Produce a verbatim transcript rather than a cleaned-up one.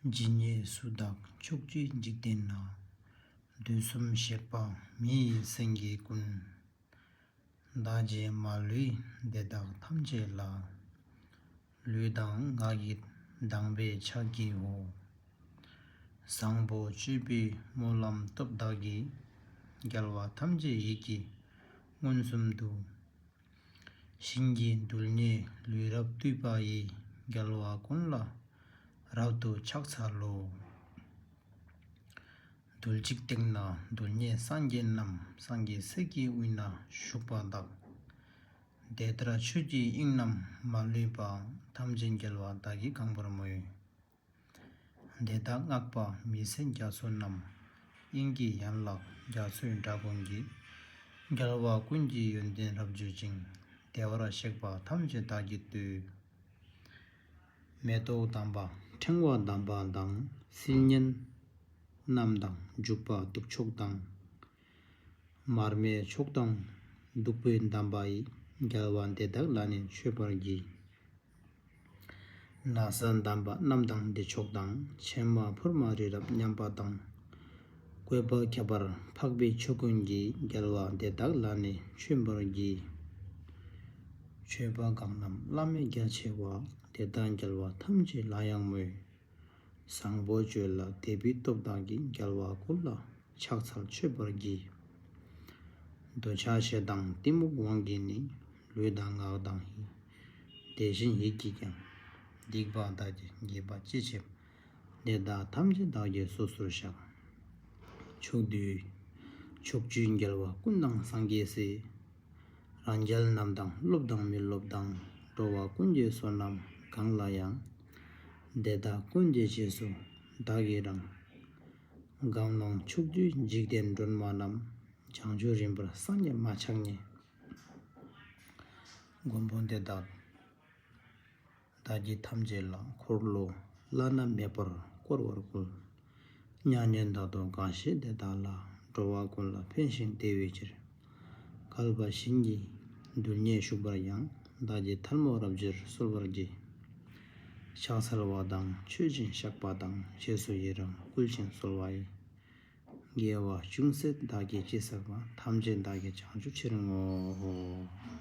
ཇི་སྙེད་སུ་དག་ཕྱོགས་བཅུའི་འཇིག་རྟེན་ན། དུས་གསུམ་གཤེགས་པ་མི་ཡི་སེང་གེ་ཀུན། བདག་བཅས་མ་ལུས་དེ་དག་ཐམས་ཅད་ལ། ལུས་དང་ངག་ཡིད་དང་བས་ཕྱག་བགྱིའོ། བཟང་པོ་སྤྱོད་པའི་སྨོན་ལམ་སྟོབས་དག་གིས། རྒྱལ་བ་ཐམས་ཅད་ཡིད་ཀྱིས་མངོན་སུམ་དུ། ཞིང་གི་རྡུལ་སྙེད་ལུས་རབ་བཏུད་པ་ཡི། རྒྱལ་བ་ཀུན་ལ་རབ་ཏུ་ཕྱག་འཚལ་ལོ། རྡུལ་གཅིག་སྟེང་ན་རྡུལ་སྙེད་སངས་རྒྱས་རྣམས། སངས་རྒྱས་སྲས་ཀྱི་དབུས་ན་བཞུགས་པ་དག། དེ་ལྟར་ཆོས་ཀྱི་དབྱིངས་རྣམས་མ་ལུས་པ། ཐམས་ཅད་རྒྱལ་བ་དག་གིས་གང་བར་མོས། དེ་དག་བསྔགས་པ་མི་ཟད་རྒྱ་མཚོ་རྣམས། དབྱིངས་ཀྱི་ཡན་ལག་རྒྱ་མཚོའི་སྒྲ་ཀུན་གྱིས། རྒྱལ་བ་ཀུན་གྱི་ཡོན་ཏན་རབ་བརྗོད་ཅིང་། བདེ་བར་གཤེགས་པ་ཐམས་ཅད་བདག་གིས་བསྟོད། མེ་ཏོག་དམ་པ་ཕྲེང་བ་དམ་པ་དང་། སིལ་སྙན་རྣམས་དང་བྱུག་པ་བདུག་ཆོག་དང་། མར་མེ་མཆོག་དང་བདུག་སྤོས་དམ་པ་ཡིས། རྒྱལ་བ་དེ་དག་ལ་ནི་མཆོད་པར་བགྱི། ན་བཟའ་དམ་པ་རྣམས་དང་བདེ་མཆོག་དང་། ཕྱེ་མ་ཕུར་མ་རི་རབ་མཉམ་པ་དང་། བཀོད་པ་ཁྱད་པར་འཕགས་པའི་ཆོས་ཀུན་གྱིས། རྒྱལ་བ་དེ་དག་ལ་ནི་མཆོད་པར་བགྱི། མཆོད་པ་གང་རྣམས་བླ་མེད་རྒྱ་ཆེ་བ། དེ་དག་རྒྱལ་བ་ཐམས་ཅད་ལ་ཡང་མོས། བཟང་པོ་སྤྱོད་ལ་དད་པའི་སྟོབས་དག་གིས། རྒྱལ་བ་ཀུན་ལ་ཕྱག་འཚལ་མཆོད་པར་བགྱི། འདོད་ཆགས་ཞེ་སྡང་གཏི་མུག་དབང་གིས་ནི། ལུས་དང་ངག་དང་ཡིད། དེ་བཞིན་ཡིད་ཀྱིས་ཀྱང་། སྡིག་པ་དག་གིས་བགྱིས་པ་ཅི་མཆིས་པ། དེ་དག་ཐམས་ཅད་བདག་གིས་སོ་སོར་བཤགས། ཕྱོགས་དུས་ཕྱོགས་བཅུའི་རྒྱལ་བ་ཀུན་དང་སངས་རྒྱས་སྲས། རང་རྒྱལ་རྣམས་དང་སློབ་དང་མི་སློབ་དང་། འགྲོ་བ་ཀུན་གྱི་བསོད་ནམས་གང་ལ་ཡང་། དེ་དག་ཀུན་གྱི་རྗེས་སུ་བདག་གིས་རང་། གང་སྣང་ཕྱོགས་བཅུའི་འཇིག་རྟེན་སྒྲོན་མ་རྣམས། བྱང་ཆུབ་རིམ་པར་སངས་རྒྱས་མ་ཆགས་ནས། མགོན་པོ་འདི་དག་བདག་གིས་ཐམས་ཅད་ལ། འཁོར་ལོ་བླ་ན་མེད་པར་བསྐོར་བར་བསྐུལ། མྱ་ངན་འདའ་དོ་གང་བཞེད་དེ་དག་ལ། འགྲོ་བ་ཀུན་ལ་ཕན་ཞིང་བདེ་བའི་ཕྱིར། བསྐལ་པ་ཞིང་གི་རྡུལ་སྙེད་བཞུགས་པར་ཡང་། བདག་གིས་ཐལ་མོ་རབ་བརྗོད་གསོལ་བར་བགྱི། ཕྱག་འཚལ་བ་དང་མཆོད་ཅིང་བཤགས་པ་དང་། རྗེས་སུ་ཡི་རང་བསྐུལ་ཞིང་གསོལ་བ་ཡི། དགེ་བ་ཅུང་ཟད་བདག་གིས་ཅི་བསགས་པ། ཐམས་ཅད་བདག་གིས་བྱང་ཆུབ་ཕྱིར་བསྔོའོ།